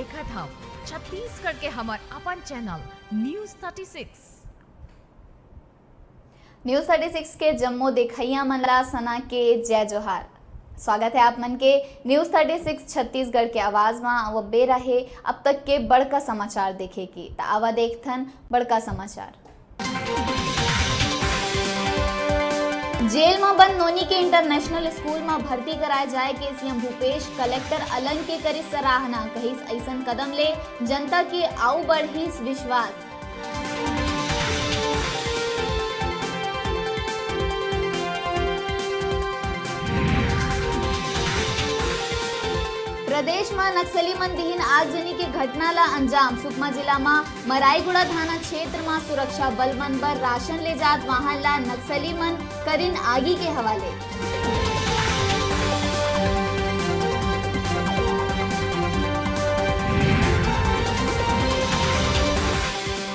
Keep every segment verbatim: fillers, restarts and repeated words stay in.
देखत हव छत्तीसगढ़ के हमर अपन channel news thirty six. News thirty six के जम्मो देखइया मन ला सना के जय जोहार। स्वागत है आप मन के न्यूज़ थर्टी सिक्स छत्तीसगढ़ के आवाज मा। अब बेरा हे अब तक के बड़का समाचार देखे के, त आवा देखथन बड़का समाचार। जेल म बंद नोनी के इंटरनेशनल स्कूल म भर्ती कराए जाए के सीएम भूपेश, कलेक्टर अलंग के करिस सराहना, कहिस अइसन कदम ले जनता के अउ बढ़िस विश्वास। प्रदेश म नक्सली मन दिहिन आगजनी के घटना ला अंजाम, सुकमा जिला म मराईगुड़ा थाना क्षेत्र म सुरक्षा बल मन बर राशन ले जात वाहन ला नक्सली मन करिन आगी के हवाले।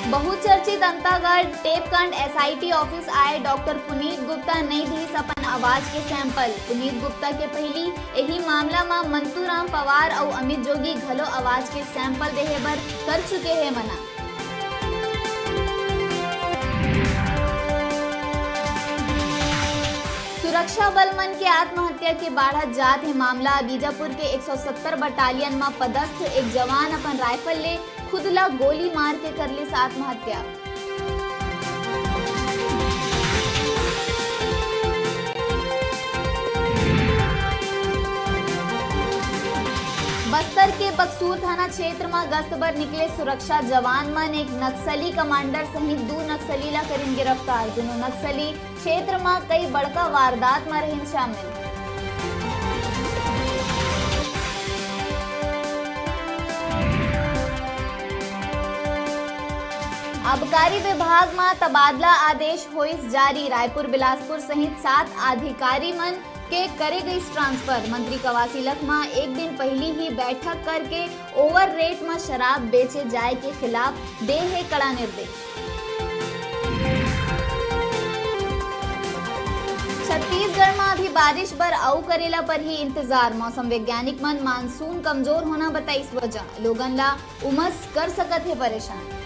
बहुचर्चित अंतागढ़ टेपकांड एसआईटी ऑफिस आए डॉक्टर पुनीत गुप्ता नइ दिस अपन आवाज के सैंपल। पुनीत गुप्ता के पहिली एही मामला म मंतूराम पवार अउ अमित जोगी घलो आवाज के सैंपल देहे बर कर चुके हे मना। सुरक्षा बल मन के आत्महत्या के बाढ़त जात हे मामला। बीजापुर के एक सौ सत्तर बटालियन म पदस्थ एक जवान अपन राइफल ले खुद ला गोली मार के कर लिस आत्महत्या। बस्तर के बक्सूर थाना क्षेत्र म गश्त बर निकले सुरक्षा जवान मन एक नक्सली कमांडर सहित दू नक्सली ला करिन गिरफ्तार। दुनों नक्सली क्षेत्र म कई बड़का वारदात म रहिन शामिल। आबकारी विभाग म तबादला आदेश होइस जारी। रायपुर, बिलासपुर सहित सात अधिकारी मन के करे गइस ट्रांसफर। मंत्री कवासी लखमा एक दिन पहिली ही बैठक करके ओवर रेट म शराब बेचे जाए के खिलाफ दे हे कड़ा निर्देश। छत्तीसगढ़ म अभी बारिश बर अउ करे ला परही इंतजार। मौसम वैज्ञानिक मन मानसून कमजोर होना बताइस वजह, लोगन ला उमस कर सकत हे परेशान।